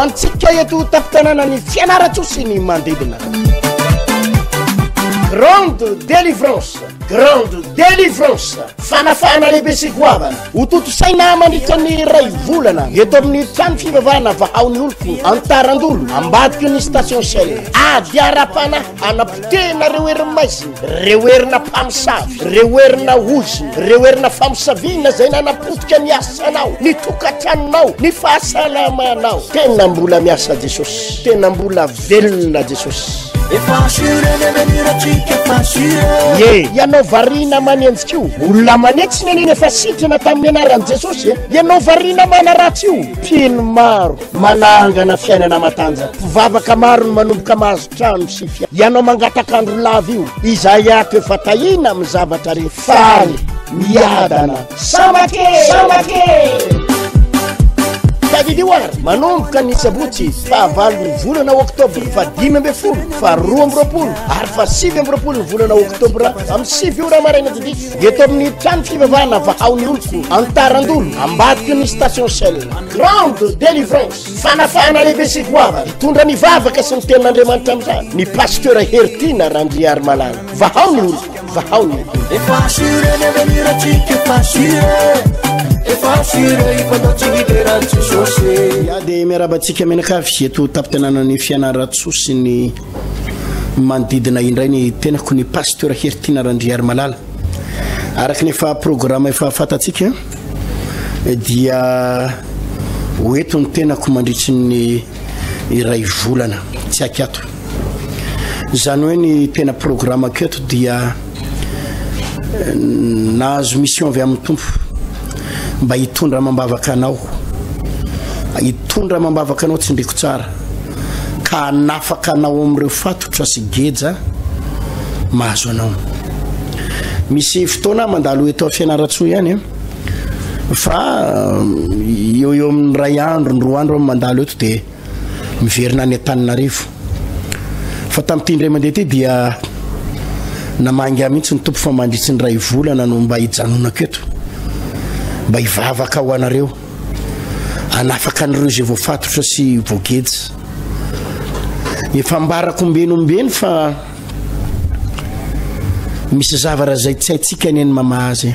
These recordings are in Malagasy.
antsika eto tampon-tanànan'i Fianarantsoa sy ny manodidina. Grande délivrance, grande délivrance, fanafahana lehibe sy goavana ho tontosaina mandritra ny iray volana eto amin'ny trano fivavahana Vahao ny Oloko Antarandolo ambadiky ny station Shell. Ady ara-panahy hanapotehina ireo herin'ny maizina, ireo herina mpamosavy, ireo herina ozona, ireo herina famosaviana izay nanapotika ny asanao, ny tokantranonao, ny fahasalamanao. Tena mbola miasa Jesosy, tena mbola velona Jesosy. Efa assuré ny avenir atsika efa assuré. Ye, ianao variana manenjika io, olona manetsy ny an'iny efa sitrana tamin'ny anaran'i Jesosy e. Ianao variana manaratsy io, mpino maro manangana fiainana matanjaka, mpivavaka maro no manomboka mahazo trano sy fia. Ianao mangataka andro lava io, izahay ato efa tahiana amin'ny zavatra rehetra, faly, miadana, sambatra e! Sambatra e! Tadidio ary, manomboka ny sabotsy fahavalon'ny volana oktobra, faha-15, faha-22 ary faha-29 ny volana oktobra amin'ny 9 ora maraina tsy diso, eto amin'ny trano fivavahana Vahao ny Oloko, Antarandolo, ambadiky ny station Shell. Grande délivrance, fanafahana lehibe sy goavana, hitondra ny vavaka sy ny tenin'Andriamanitra amin'izany ny Pasteur Heritiana Randriarimalala. Vahao ny oloko, vahao ny oloko. Efa assuré ny avenir atsika efa assuré Efa assuré hifanao tsy hidera an'i Jesosy. Ya dia miarahaba antsika mianakavy eto tampon-tanànan'i Fianarantsoa sy ny manodidina indray ny tenako ny Pasteur Heritiana Randriarimalala. Araka ny efa programa efa fantatsika dia ho eto ny tenako mandritry ny iray volana tsy akato. Izany hoe ny tena programako eto dia eh, nahazo mission avy amin'ny Tompo mba hitondra amam-bavaka anao, hitondra amam-bavaka anao tsindriko tsara ka hanafaka anao amin'ireo fatotra sy geja mahazo anao. Misy fotoana mandalo eto Fianarantsoa ihany eh, fa eh, eo eo amin'ny ray andro, ny roa andro aho mandalo eto dia miverina any Antananarivo. Fa tamin'ity indray mandeha ity dia namangy ahy mihitsy ny Tompo fa mandritry ny ray volana no mba hijanonako eto mba hivavaka ho anareo. Hanafaka an'ireo izay voafatotra sy voageja. Efa ambarako ombeny ombeny fa misy zavatra izay tsy haintsika anie ny mamaha azy.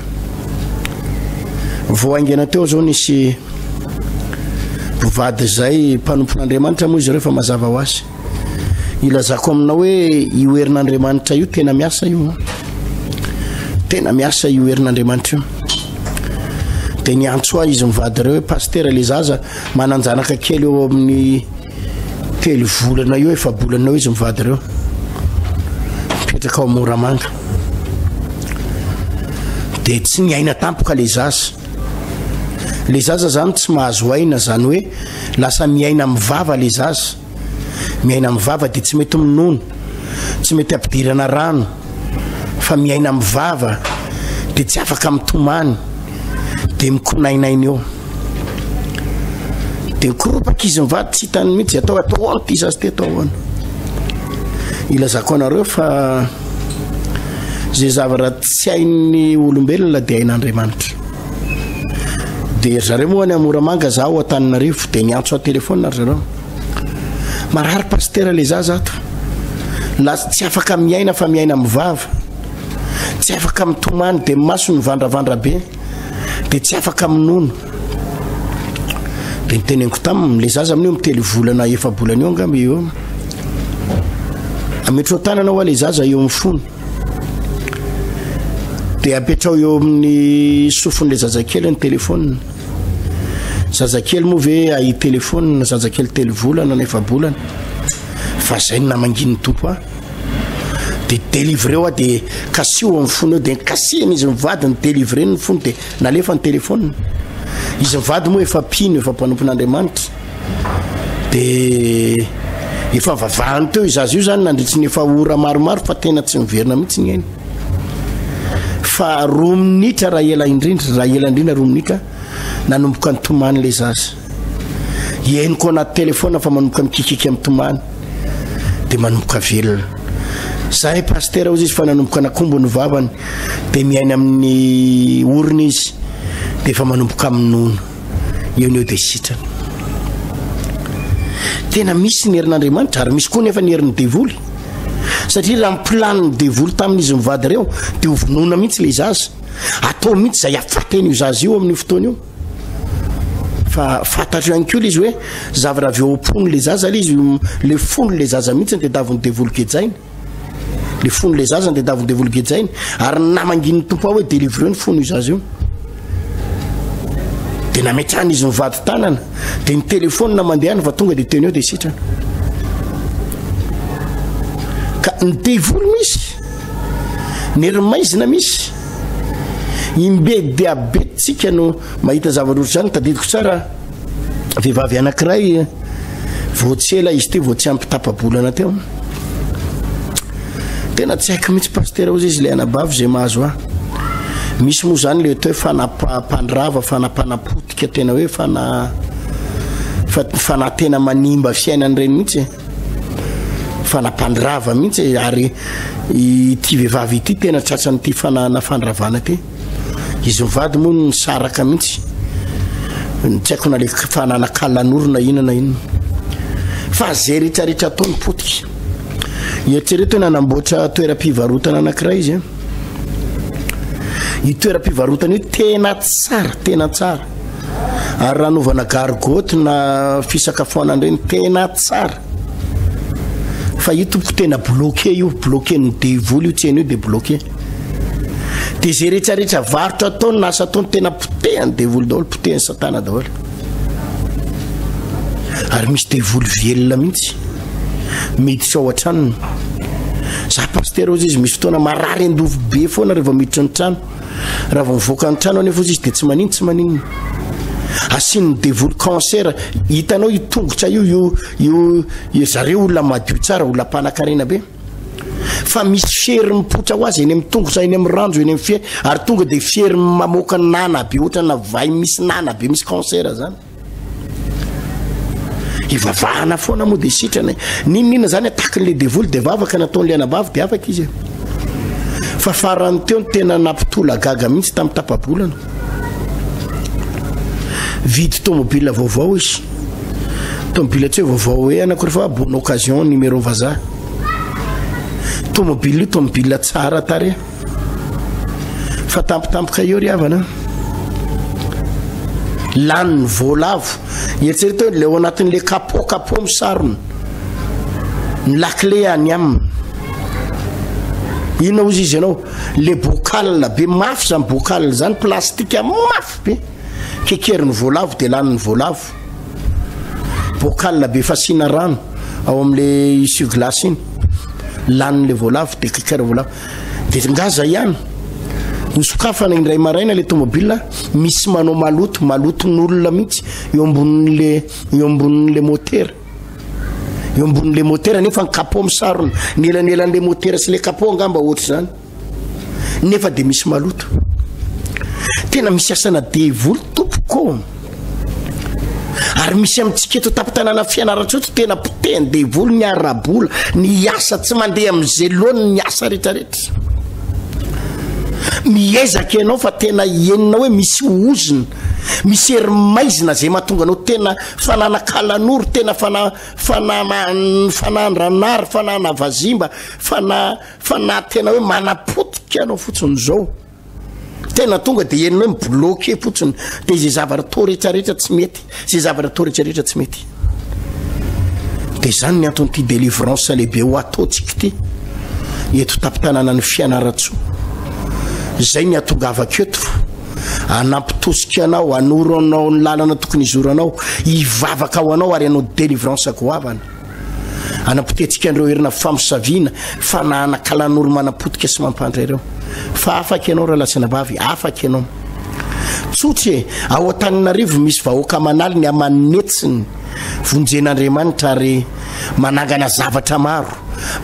Vao haingana teo zao nisy mpivady izay mpanompon'Andriamanitra moa izy ireo fa mazava ho azy. Ilazako aminao hoe io herin'Andriamanitra io tena miasa io. Tena miasa io herin'Andriamanitra io. Dia niantso ahy izy mivady ireo hoe pasitera le zaza manan-janaka kely eo amin'ny telo volana eo efa-bolana eo izy mivady ireo. Mipetraka ao Moramanga. Dia tsy niaina tampoka le zaza. Le zaza zany tsy mahazo aina zany hoe lasa miaina amin'ny vava le zaza. Miaina amin'ny vava dia tsy mety minono, tsy mety ampidirana rano fa miaina amin'ny vava dia tsy afaka mitomany dia mikonainaina eo. Dia mikoropaka izy mivady tsy hitany mihitsy atao atao ahoana ity zaza ity atao ahoana. Ilazako anareo fa izay zavatra tsy hain'ny olombelona dia hain'Andriamanitra. Dia ry zareo moa any Moramanga, za ao Antananarivo, dia niantso ahy téléphone ry zareo. Marary pasitera le zaza ato. Lasa tsy afaka miaina fa miaina amin'ny vava. Tsy afaka mitomany dia maso mivandravandra be. Dia tsy afaka minono. Dia niteneniko taminy, le zaza amin'io mitelo volana efa-bolana eo angamba eo. Ametrao tanana hoa le zaza eo amin'ny fony. Dia apetrao eo amin'ny sofin'ilay zazakely ny telefaonina. Zazakely moa ve ahy telefaonina, zazakely telo volana na efa-bolana. Fa zay no namangian'ny Tompo ahy. Dia délivreo aho dia kasiho amin'ny fony eo, dia kasihina izy mivady, ny délivreny ny fony dia nalefa ny telefaonina. Izy mivady moa efa mpino, efa mpanompon'Andriamanitra. Dia efa vavahany teo io zaza io zany nandritry ny efa ora maromaro fa tena tsy miverina mihitsy ny ainy. Fa roa minitra raha ela indrindra, raha ela indrindra roa minitra nanomboka nitomany ilay zaza. Henoko anaty telefaonina fa manomboka mikikiaka mitomany dia manomboka velona. Zahay pasitera hozy izy fa nanomboka nakombo ny vavany dia miaina amin'ny orona izy dia efa manomboka minono. Eo no eo dia sitrana. Tena misy ny herin'Andriamanitra ary misy koa nefa ny herin'ny devoly. Satria raha ny planin'ny devoly tamin'izy mivady ireo dia ho vonoina mihitsy ilay zaza. Atao mihitsy izay hahafaty an'io zaza io amin'io fotoana io. Fa fantatro ihany koa ilay izy hoe zavatra avy eo am-pon'ilay zaza ilay izy, ilay fon'ilay zaza mihitsy no tadiavin'ny devoly gejaina. Le fon'ilay zaza no tadiavin'ny devoly gejaina. Ary ny namangin'ny Tompo aho hoe délivreo ny fon'io zaza io. Dia nametrahana izy mivady tanana. Dia ny téléphone mandeha any fa tonga dia teny eo dia sitrana. Ka ny devoly misy, ny hery maizina misy. Imbe dia be tsika no mahita zavatra ohatr'izany. Tadidiko tsara vehivavy anankiray vao tsy ela izy ity, vao tsy ampy tapa-bolana teo. Tena tsy haiko mihitsy pasitera hozy izy ilay anabavy izay mahazo ahy. Misy moa izany le atao hoe fanapa-pandrava, fanapanapotika, tena hoe fana fa fana tena manimba fiainan'ireny mihitsy e. Fanampandrava mihitsy e, ary ity vehivavy ity tena tratran'ity fanana fandravana ity. Izy mivady moa no nisaraka mihitsy. Tsy haiko na le fanana kalanoro na inona na inona. Fa zay rehetrarehetra ataony potika. Eritrereto hoe nanamboatra toeram-pivarotana anankiray izy. Io toeram-pivarotana io tena tsara, tena tsara. Ary raha anaovana gargote na fisakafoanana ireny tena tsara. Fa io tompoko tena bloqué io, bloqué ny devoly io tsena io dia bloqué. Dia izay rehetrarehetra varotra ataony na asa ataony tena potehan'ny devoly daholo, potehan'ny satana daholo. Ary misy devoly velona mihitsy miditra ao an-tranony. Za pasitera hozy izy misy fotoana marary andovo be foana rehefa miditra ny trano. Raha vao mivoaka ny trano anefa hozy izy dia tsy manino tsy maninona. Asian'ny devoly cancer, hitanao io tongotra io io io io zareo olona madio tsara, olona mpanakarena be. Fa misy fery mipoitra ho azy eny amin'ny tongotra, eny amin'ny ranjo, eny amin'ny fe, ary tonga dia fery mamoaka nana be ohatrana vay misy nana be misy cancer zany. Ivavahana foana moa dia sitrana e. N'inon'inona zany atakin'le devoly dia vavaka nataon'le anabavy dia afaka izy e. Fa farany teo ny tena nampitolagaga mihitsy tamin'ny tapa-bolana. Vidy tomobile vaovao izy. Tomobile tsy hoe vaovao hoe anakory fa bonne occasion numéro vazaha. Tomobile io tomobile tsara tarehy. Fa tampotampoka eo ry havana. Lany ny voalavo. Eritrereto hoe le ao anatin'le capot capot misarona. Ny lakile any aminy. Inona hozy izy ianao? Le bocal be mafy zany bocal zany plastique mafy be. Kekerin'ny voalavo de lanin'ny voalavo. Bocal be fasiana rano ao amin'le essuie-glace iny. Lanin'le voalavo de kekerin'ny voalavo. Dia ngaza ihany. Nosokafana indray maraina le tomobile, misy manao maloto, maloton'olona mihitsy eo ambonin'le eo ambonin'le motera. Eo ambonin'le motera nefa ny capot misarona. Ny elanelan'le motera sy le capot angamba ohatr'izany. Nefa dia misy maloto. Tena misy asana devoly tompoko. Ary misy amintsika eto an-tampon-tanàna Fianarantsoa eto tena potehan'ny devoly ny ara-bola, ny asa tsy mandeha amin'izay laoniny ny asa rehetrarehetra. Miezaka ianao fa tena henonao hoe misy ozona, misy hery maizina izay mahatonga anao tena fananakalanoro, tena fana fana fanandranary, fanana vazimba, fana fana tena hoe manapotika anao fotsiny izao. Tena tonga dia henonao hoe mi-bloquer fotsiny dia izay zavatra atao rehetra rehetra tsy mety, izay zavatra atao rehetra rehetra tsy mety. Dia izany ny anton'ity délivrance lehibe ho ataontsika ity eto tampon-tanànan'i Fianarantsoa. Izay ny hatongavako eto hanampitosika anao, hanoro anao ny lalana tokony hizoranao, hivavaka ho anao ary hanao délivrance goavana. Anapotehantsika an'ireo herina famosaviana, fanahana kalanoro manapotika sy mampandra ireo. Fa afaka ianao rahalahy sy anabavy, afaka ianao. Tsotra e, ao Antananarivo misy vahoaka aman'aliny aman'hetsiny vonjen'Andriamanitra ary manangana zavatra maro,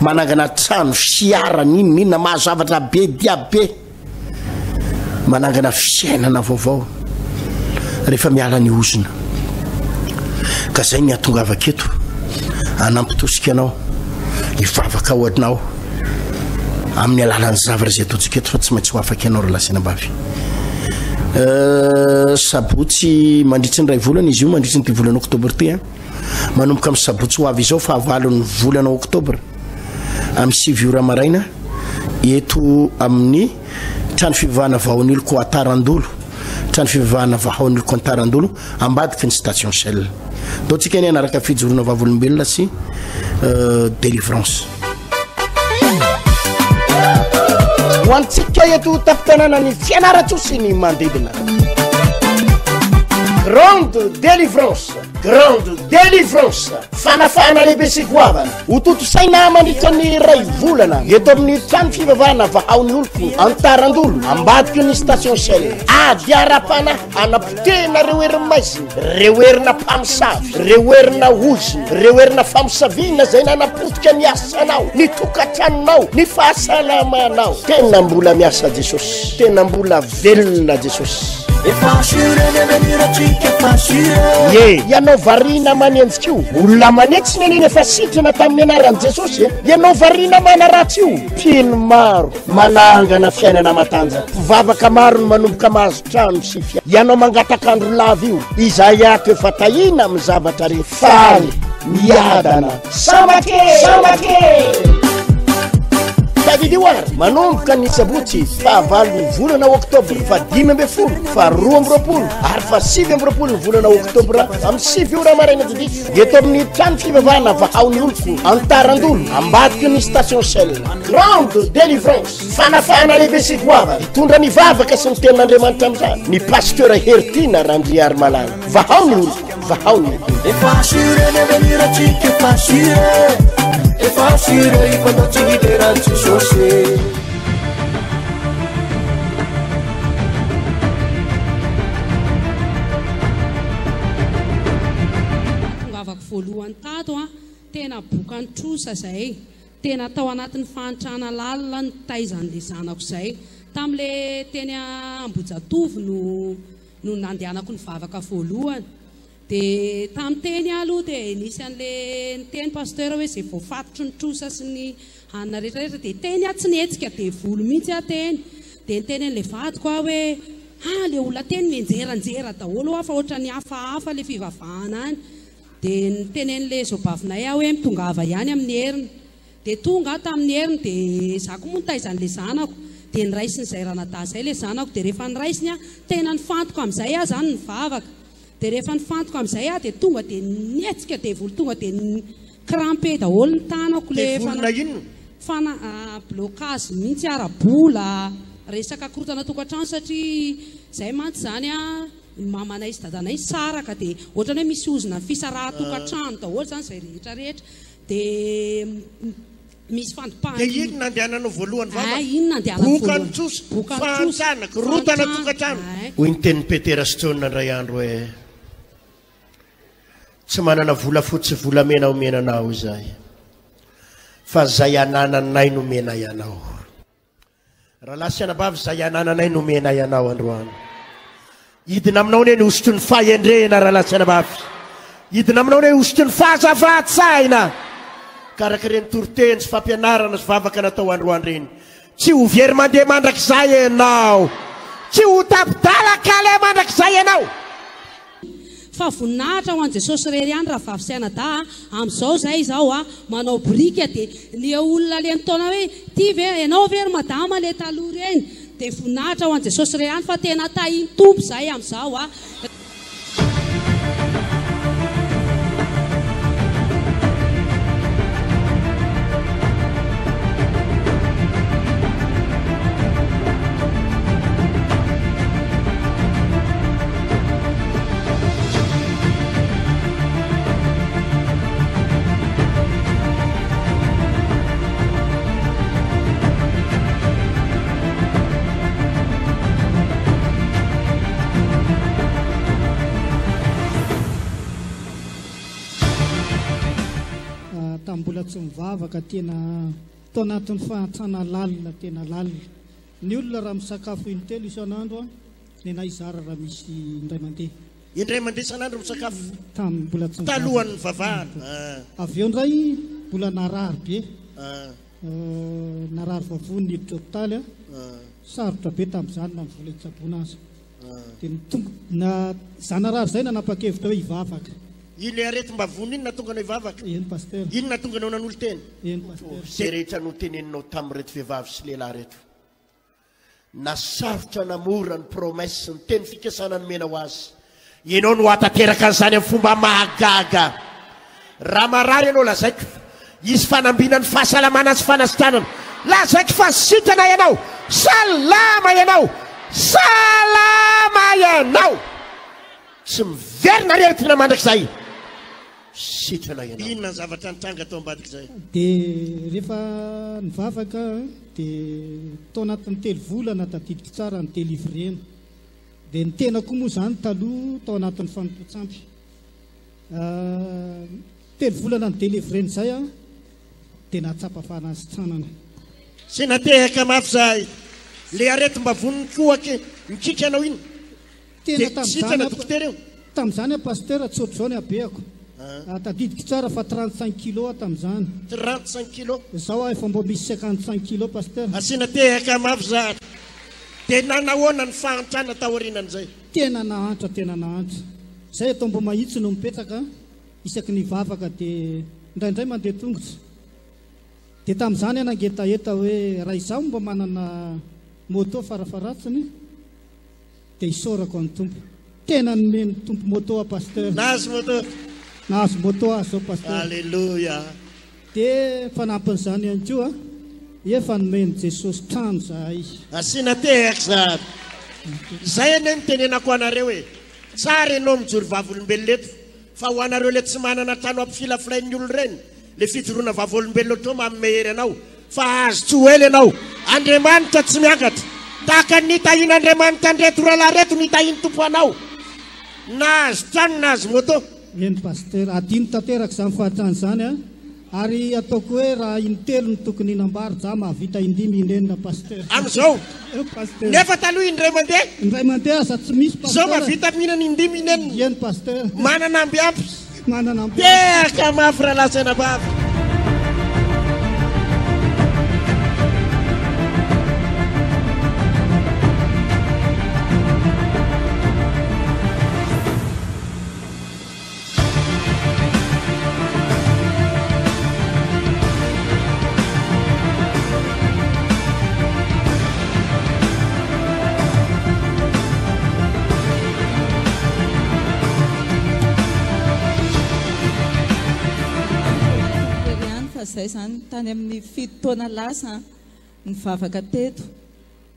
manangana trano, fiara, n'inon'inona, mahazo zavatra be dia be. Manangana fiainana vaovao rehefa miala ny ozona. Ka zay ny hatongavako eto, hanampy tosika anao, hivavaka ho anao amin'ny alalan'ny zavatra izay ataontsika eto fa tsy maintsy ho afaka ianao rahalahy sy anabavy. Euh, sabotsy mandritry ny ray volana izy io, mandritry ny ity volana oktobra ity. Manomboka amin'ny sabotsy ho avy izao fahavalon'ny volana oktobra amin'ny 9 ora maraina eto amin'ny trano fivavahana Vahaoniloko Antarandolo, trano fivavahana Vahaoniloko Antarandolo ambadiky ny station Shell. Ndao tsika anie hanaraka fijoroana vavolombelona sy euh, délivrance. Ho antsika eto tampon-tanànan'i Fianarantsoa sy ny manodidina. Grande délivrance, grande délivrance, fanafahana lehibe sy goavana ho tontosaina mandritra ny iray volana eto amin'ny trano fivavahana Vahao ny Oloko Antarandolo ambadiky ny station Shell. Ady ara-panahy anapotehina ireo herin'ny maizina, ireo herina mpamosavy, ireo herina ozona, ireo herina famosaviana izay nanapotika ny asanao, ny tokantranonao, ny fahasalamanao. Tena mbola miasa Jesosy, tena mbola velona Jesosy. Efa assuré ny avenir atsika efa assuré. Ye, ianao variana manenjika io, olona manetsy neneny efa sitrana tamin'ny anaran'i Jesosy e. Ianao variana manaratsy io, mpino maro manangana fiainana matanjaka, mpivavaka maro no manomboka mahazo trano sy fia. Ianao mangataka andro lava io, izahay ato efa tahiana amin'ny zavatra rehetra. Faly, miadana, sambatra e! Sambatra e! Tadidio ary, manomboka ny sabotsy fahavalon'ny volana oktobra, faha 15, faha 22 ary faha 29 ny volana oktobra amin'ny 9 ora maraina tsy diso, eto amin'ny trano fivavahana Vahao ny Oloko, Antarandolo, ambadiky ny station Shell. Grande délivrance, fanafahana lehibe sy goavana, hitondra ny vavaka sy ny tenin'Andriamanitra amin'izany ny Pasteur Heritiana Randriarimalala. Vahao ny oloko, vahao ny oloko. Efa assuré ny avenir atsika efa assuré, efa assuré hifanao tsy hidera an'i Jesosy. Tongavako voalohany tato an, tena bokan'ny trosa zay. Tena tao anatin'ny fahantrana lalina nitaiza an'le zanako zay. Tamle teny Ambohijatovo no no nandehanako nivavaka voalohany. De tam teny aho aloha de nisy an'le niteny pasteur hoe ze voafatotry ny trosa sy ny hanina rehetra rehetra de teny aho tsy nihetsika devoly mihitsy aho teny. De niteny an'le vadiko aho hoe ha le olona teny mianjeranjera daholo hoa fa ohatran'ny hafahafa le fivavahana any. Dia nitenen'ilay zobavinay aho hoe mitongava ihany amin'ny heriny. Dia tonga aho tamin'ny heriny dia izaho koa moa nitaiza an'ilay zanako. Dia noraisin'izay ranadahy izay ilay zanako. Dia rehefa noraisiny aho, tena nifantoka amin'izay aho izany nivavaka. Dia rehefa nifantoka amin'izay aho dia tonga dia nihetsika devoly tonga dia ni-cramper daholo ny tanako ilay Devolina inona? fana blocage mihitsy ara-bola, resaka korontana tokantrano satria izay mantsy izany an. Ny mamanay sy dadanay nisaraka dia ohatrany hoe misy ozona ny fisarahan-tokantrano daholo izany izay rehetra rehetra dia misy fandipahana. Dia iny nandehananao voalohany vavaka? Ay, iny nandehanako Boka voalohany. ny trosa, Boka ny trosa, fahantrana, korontana fahantrana, tokantrano. ay. Hoy ny tenin'i Petera sy Jaona indray andro hoe, Tsy manana volafotsy sy volamena homena anao izahay, fa izay anananay nomenay anao. Rahalahy sy anabavy, izay anananay nomenay anao androany. Hidina aminao anie ny hosotry ny fahendrena, rahalahy sy anabavy. Hidina aminao anie ny hosotry ny fahazavan-tsaina. Ka araka ireny toriteny sy fampianarana sy vavaka natao androany ireny, tsy ho very mandeha mandrakizay ianao. Tsy ho tapi-dalan-kaleha mandrakizay ianao. Fa voninahitra ho an'i Jesosy irery ihany rahavavy sy anadahy a, amin'izao izay izao a, manao biriky dia le olona le nitaona hoe ity ve ianao ve ry madama le taloha ireny dia voninahitra ho an'i Jesosy irery ihany fa tena tahin'ny Tompo izahay amin'izao a. Tamin'ny mbola tsy nivavaka tena tao anatin'ny fahantrana lalina tena lalina. Ny olona raha misakafo intelo isan'andro an, nenay zara raha misy indray mandeha. Indray mandeha isan'andro misakafo. Tamin'ny mbola tsy nivavaka. Talohan'ny nivavahana. Avy eo indray mbola narary be. Narary vavony niditra hopitaly aho. Sarotra be tamin'izany na ny vola hitsaboana aza. Dia ny tonga, na, za narary izay nanapa-kevitra hoe hivavaka. Iny le aretim-bavony iny nahatonga anao hivavaka? Eny Pasteur. Iny nahatonga anao nanolo-tena? Eny Pasteur. Izay rehetra noteneninao tamin'ireto vehivavy sy lehilahy ireto, na sarotra na mora ny promesse, ny teny fikasana nomena ho azy, ianao no hahatanteraka an'izany amin'ny fomba mahagaga. Raha marary ianao, lazaiko fa hisy fanambina ny fahasalamana sy fanasitranana. Lazaiko fa sitrana ianao, salama ianao, salama ianao. Tsy miverina aretina mandrakizay. Sitrana ianao. Inona ny zavatra nitranga tao ambadik'izay? Dia rehefa nivavaka dia tao anatin'ny telo volana tadidiko tsara ny delivrena. Dia ny tena koa moa izany taloha tao anatin'ny fanompoan-tsampy. Telo volana ny delivrena izay aho dia nahatsapa fanasitranana. Tsy natehaka mafy izahay. Ilay aretim-bavony nikohaka nikiky anao iny. Tena tamin'izany aho tamin'izany aho Pasteur tsy ohatr'izao ny habehako. Tadidiko tsara fa 35 kilos aho tamin'izany. 35 kilos? Izao aho efa mbô misy 55 kilos Pasteur. Asiana tehaka mafy zany. Dia nanahoana ny fahantrana taorianan'izay? Tena nahantra tena nahantra. Izay eto Ambohimahitsy no mipetraka, isaky ny hivavaka dia indraindray mandeha tongotra. Dia tamin'izany aho nangetaheta hoe raha izaho mba manana moto farafaharatsiny, Dia isaorako an'i Tompo. Tena nomen'ny Tompo moto aho Pasteur. Nahazo moto. Nahazo moto aho zao Pasteur. Alléluia. Dia fanampin'izany ihany koa, efa nomen'i Jesosy trano zahay. Asiana tehaka izany. Izay anie no tenenako anareo e. Tsara ianao mijoro vavolombelona eto, fa ho anareo ilay tsy manana trano ampifilafilain'ny olona ireny, ilay fijoroana vavolombelona ohatr'izao manome hery anao. Fa hahazo tsy ho ela ianao. Andriamanitra tsy miangatra. Tahaka ny nitahian'Andriamanitra an'ireto rahalahy ireto no hitahian'ny Tompo anao. Nahazo trano, nahazo moto. Eny Pasteur, adino tanteraka izany fahatrana izany a! Ary ataoko hoe raha intelo no tokony hinam-bary za mahavita indimy inenina Pasteur. Amin'izao? Eny Pasteur. Nefa taloha indray mandeha? Indray mandeha aza tsy misy Pasteur. Izao mahavita mihinana indimy inenina. Eny Pasteur. Manana amby ampy. Manana amby. Tehaka mafy rahalahy sy anabavy. Fa zay zany tany amin'ny fito taona lasa nivavaka teto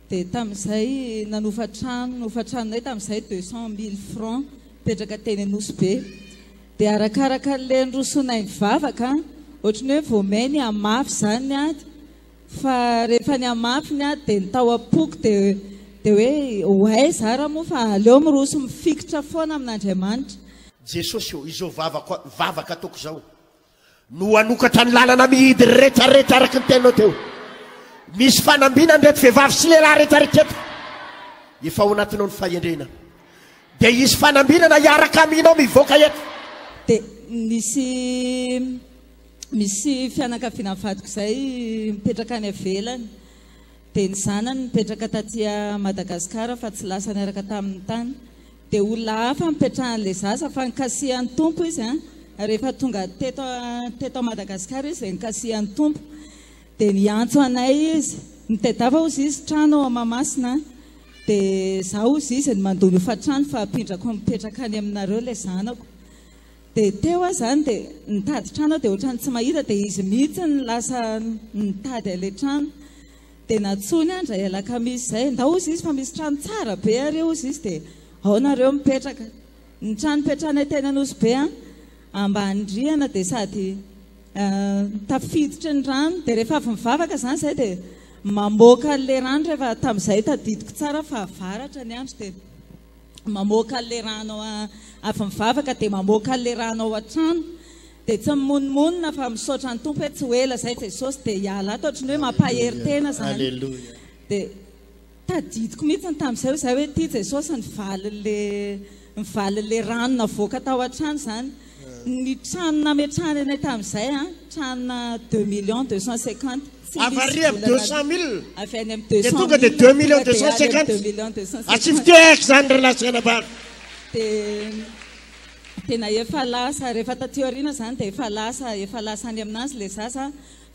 dia tamin'izay nanofa trano nofa tranonay tamin'izay 200 000 francs mipetraka teny Nosy Be dia arakaraka an'ilay nirosoanay nivavaka ohatran'ny hoe vao may nihamafy izany ny ady Fa rehefa nihamafy ny ady dia ny tao am-poko dia dia hoe ho aiza ara moa fa aleo miroso mifikitra foana amin'Andriamanitra. Jesosy ô, izao vavako vavaka ataoko izao no hanokatra ny lalana mihidy retraretra araka ny teninao teo. Misy fanambina an'ireto vehivavy sy lehilahy retraretra eto. Efa ao anatinao ny fahendrena. Dia hisy fanambinana hiaraka aminao mivoaka eto. Dia nisy Misy fianakaviana vadiko izay mipetraka any ivelany dia ny zanany mipetraka taty Madagascar fa tsy lasa niaraka taminy tany dia olona hafa nipetrahan'ilay zaza fa nikasihan'ny Tompo izy an rehefa tonga teto teto Madagascar izy dia nikasihan'ny Tompo dia niantso anay izy nitedava hozy izy trano ao Mahamasina dia za hozy izy ny mandoa ny hofantrano fa ampindrako mipetraka any aminareo ilay zanako Dia teo aho izany dia nitady trano aho dia ohatran'ny tsy mahita dia izy mihitsy no lasa nitady an'ilay trano. Dia nantsoiny aho indray alakamisy izay, ndao hozy izy fa misy trano tsara be ary hozy izy dia ao nareo mipetraka. Ny trano nipetrahanay teny Anosibe an, ambany rihana dia sady tafiditry ny rano dia rehefa avy mivavaka izany izahay dia mamoaka an'ilay rano rehefa tamin'izay tadidiko tsara fa avaratra ny andro dia mamoaka an'ilay rano avy mivavaka dia mamoaka an'ilay rano ao an-trano dia tsy mimonomonona fa misaotra ny Tompo hoe tsy ho ela izay Jesosy dia hiala ato ohatran'ny hoe mampahery tena izany dia tadidiko mihitsy ny tamin'izay hoe izay hoe ity Jesosy ny valin'ilay ny valin'ilay rano navoaka tao an-trano izany ny trano nametrahany anay tamin'izay an trano 2 millions 250 Tsy Avy misy ary amin'ny volana 200 000 avy any amin'ny dia 200 tonga dia mille 2 millions tonga dia any amin'ny 250. 2 millions 250. Asio fitehaka izany ry lahy sy anabavy. Dia Tena efa lasa, rehefa taty aoriana izany dia efa lasa, efa lasa any aminazy ilay zaza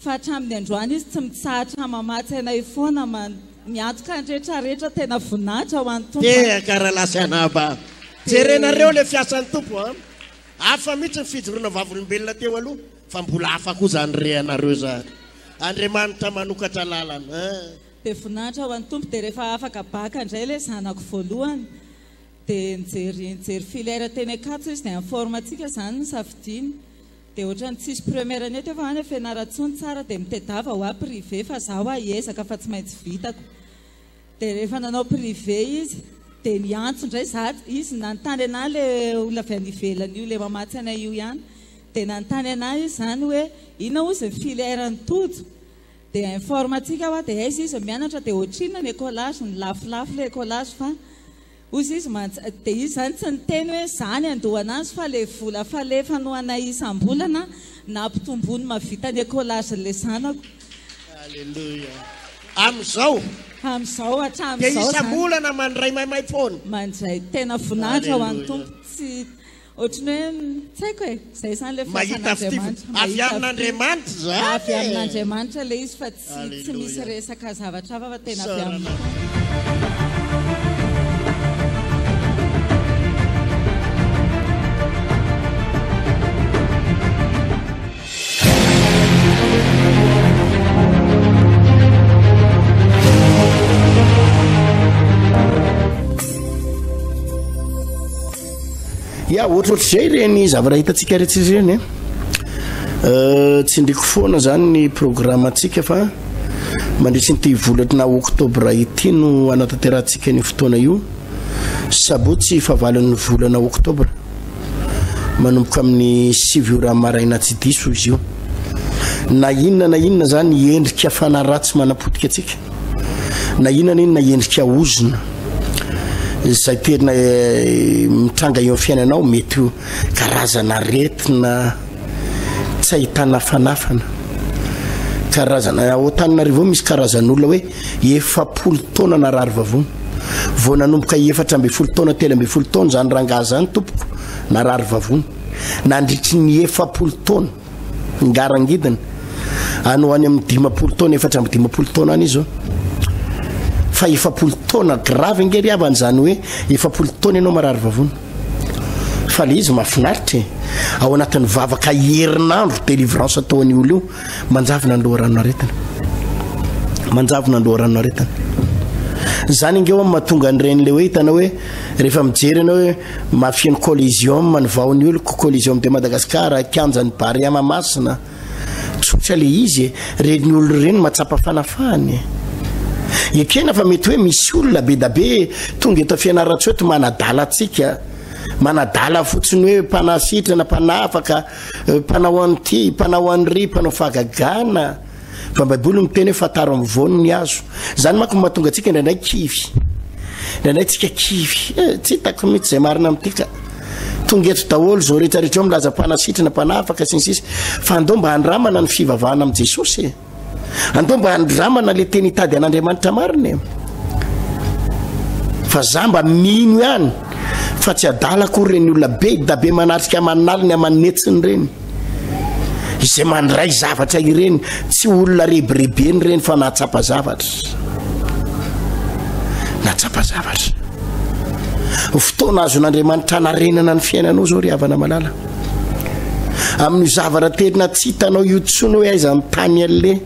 fa hatramin'ny androany izy tsy mitsahatra mamatsy anay foana, miantoka ny rehetra rehetra, tena voninahitra ho an'ny Tompo an. Tehaka rahalahy sy anabavy. Jerenareo ilay fiasan'ny Tompo an. Hafa mihitsy ny fijoroana vavolombelona teo aloha fa mbola hafa koa izany re anareo izany. Andriamanitra manokatra lalana an. Dia voninahitra ho an'ny Tompo, dia rehefa afaka bac indray ilay zanako voalohany Dia nijery nijery filière teny Ankatso izy dia informatique izany no safidiany. Dia ohatran'ny tsisy première année teo fa any Fianarantsoa no tsara dia mitedava hoa privé fa za hoa hiezaka fa tsy maintsy vitako. Dia rehefa nanao privé izy dia niantso indray za, izy nanontany anah le olona avy any ivelany io le mamatsy anay io ihany. Dia nanontany anah izy izany hoe inona hozy ny filière an'i Tojo? Dia informatique hoa dia aiza izy mianatra dia ohatrinona ny écolage, ny lafolafo le écolage fa Hozy izy mantsy, dia izy izany tsy niteny hoe za ny handoa anazy fa le vola falefa no anay isam-bolana nampitomboiny mahavita ny écolage-n'le zanako. Alléluia. Amin'izao. Amin'izao, hatramin'izao Dia izany. isam-bolana mandray maimaim-poana. Mandray. Tena voninahitra ho an'ny Alléluia. Tompo. Tsy, ohatran'ny hoe, tsy haiko e. Izay izany ilay Mahita fitia. fiasan'Andriamanitra. Avy Mahita fitia. amin'Andriamanitra izany Avy e. amin'Andriamanitra ilay izy fa tsy, tsy misy Alléluia. resaka zavatra hafa fa tena avy Isaorana. aminy. Ya, ohatrohatr'izay ireny zavatra hitantsika rehetra ireny e. Euh, tsindriko foana zany ny programme-ntsika fa mandritry ity volana oktobra ity no anatanterahantsika ny fotoana io. Sabotsy fahavalon'ny volana oktobra. Manomboka amin'ny 9 ora maraina tsy diso izy io. Na inona na inona zany endrika fanahy ratsy manapotika antsika. Na inona na inona endrika ozona izay tena eh, mitranga eo amin'ny fiainanao mety ho karazana aretina tsy ahitana fanafana karazana ao Antananarivo ao misy karazan'olona hoe 40 taona narary vavony vao nanomboka 14 taona 13 taona zany rangahy zany tompoko narary vavony nandritry ny 40 taona ngarangidina any ho any amin'ny 50 taona 54 taona any izy zao fa 40 taona grave ange ry havana izany hoe 40 taona ianao marary vavony Fa le izy mahafinaritra e! Ao anatin'ny vavaka herinandro délivrance ataon'io olona io, manjavona ny loharanon'aretina. Manjavona ny loharanon'aretina. Zany ange hoa mahatonga an'ireny le hoe hitanao hoe rehefa mijery ianao hoe mafia ny Coliseum ny vahon'ny oloko, Coliseum de Madagascar, kianjan'ny Barea Mahamasina. Tsotra le izy e, reny olona ireny mahatsapa fanafahana e. Ekena fa mety hoe misy olona be da be tonga eto Fianarantsoa eto manadala antsika, manadala fotsiny hoe mpanasitrana, mpanafaka, mpanao an'ity, mpanao an'ry, mpanao fahagagana. Fa ny Baiboly miteny hoe fantaro amin'ny voany ny hazo. Izany manko no mahatonga antsika indraindray kivy. Indraindray tsika kivy. Eh, tsy hitako mihitsy izay marina amin'ity ka. Tonga eto daholo izao rehetra rehetra eo milaza mpanasitrana, mpanafaka sy ny sisa. Fa andao mba handramana ny fivavahana amin'i Jesosy e. Andao mba handramana le teny hitady an'Andriamanitra marina e. Fa za mba mino ihany fa tsy adala akory ireny olona be da be manatrika aman'aliny aman'hetsiny ireny. Izay mandray zavatra ireny tsy olona rebirebeny ireny fa nahatsapa zavatra. Nahatsapa zavatra. Fotoana azon'Andriamanitra anarenana ny fiainanao izao ry havana malala. Amin'io zavatra tena tsy hitanao io intsony hoe aiza ny tany aleha,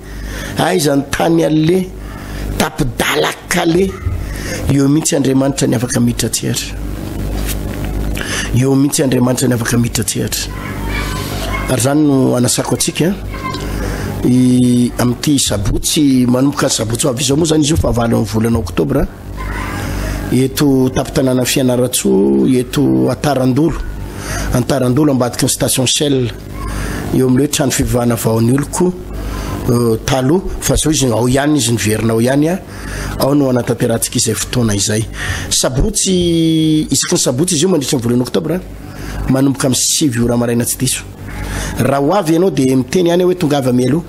aiza ny tany aleha. Tapi-dalan-kaleha. Eo mihitsy Andriamanitra ny afaka miditra an-tsehatra. Eo mihitsy Andriamanitra ny afaka miditra an-tsehatra. Ary izany no anasako antsika i amin'ity sabotsy manomboka ny sabotsy ho avy izao moa izany izy io fahavalon'ny volana oktobra eto tampon-tanàna Fianarantsoa eto Antarandolo Antarandolo ambadiky ny station Shell eo amin'ilay hoe trano fivavahana vao ny oloko euh, taloha fa zao izy ao ihany izy niverina ao ihany a ao no anatanterahantsika izay fotoana izay sabotsy isaky ny sabotsy izy io mandritra ny volana oktobra manomboka amin'ny sivy ora maraina tsy diso raha ho avy ianao dia miteny ihany hoe tongava mialoha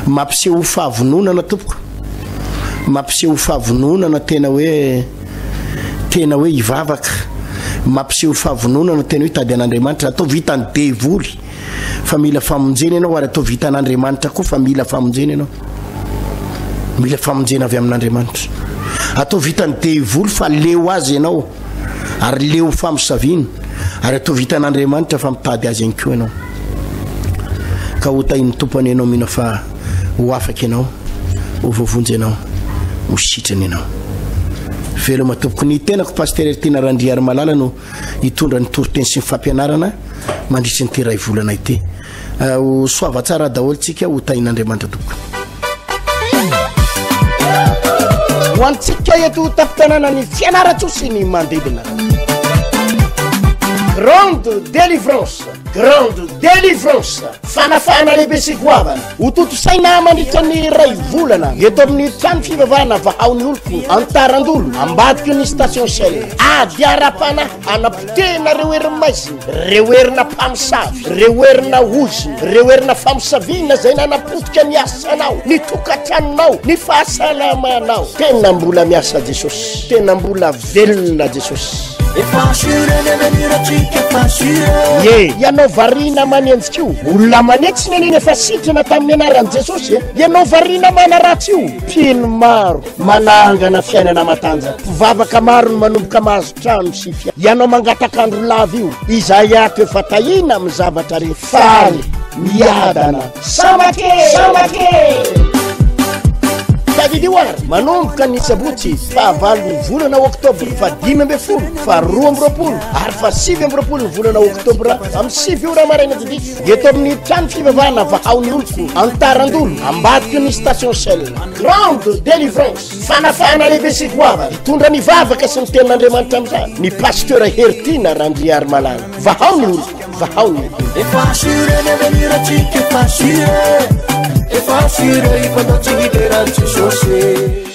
mampiseho fahavononana tompoko mampiseho fahavononana tena hoe tena hoe hivavaka. Mampiseho fahavononana tena hoe hitady an'Andriamanitra. Ataovy hitan'ny devoly fa mila famonjena ianao ary ataovy hitan'Andriamanitra koa fa mila famonjena ianao. Mila famonjena avy amin'Andriamanitra. Ataovy hitan'ny devoly fa leo azy ianao ary leo famosaviana ary ataovy hitan'Andriamanitra fa mitady azy ihany koa ianao. Ka ho tahin'ny Tompo anie ianao mino fa ho afaka ianao, ho voavonjy ianao, ho sitrana ianao. Veloma tompoko. Ny tenako Pasteur Heritiana Randriarimalala no hitondra ny toriteny sy ny fampianarana mandritry ny ity iray volana ity. Eh, ho soava tsara daholo tsika ho tahin'Andriamanitra tompoko. Ho antsika eto tampon-tanàna ny Fianarantsoa sy ny manodidina. Grande délivrance, grande délivrance, fanafahana lehibe sy goavana ho tontosaina mandritra ny iray volana eto amin'ny trano fivavahana Vahao ny Oloko Antarandolo ambadiky ny station Shell. Ady ara-panahy hanapotehina ireo herin'ny maizina. Reo herina mpamosavy, reo herina ozona, reo herina famosaviana izay nanapotika ny asanao, ny tokantranonao, ny fahasalamanao. Tena mbola miasa Jesosy, tena mbola velona Jesosy. Efa assuré ny avenir atsika efa assuré. Ye, ianao variana manenjika io, olona manetsy nenena efa sitrana tamin'ny anaran'i Jesosy e. Ianao variana manaratsy io, mpino maro manangana fiainana matanjaka, mpivavaka maro no manomboka mahazo trano sy fia. Ianao mangataka andro lava io, izahay ato efa tahiana amin'ny zavatra rehetra. Faly, miadana, sambatra e! Sambatra e! Tadidio ary, manomboka ny sabotsy fahavalon'ny volana oktobra, faha 15, faha 22 ary faha 29 ny volana oktobra amin'ny 9 ora maraina tsy diso, eto amin'ny trano fivavahana Vahao ny Oloko, Antarandolo, ambadiky ny station Shell. Grande délivrance. Fanafahana lehibe sy goavana hitondra ny vavaka sy ny tenin'Andriamanitra amin'izany ny Pasteur Heritiana Randriarimalala. Vahao ny oloko, vahao ny oloko. Efa assuré ny avenir atsika efa assuré, efa assuré hifandao tsy hidera an'i Jesosy.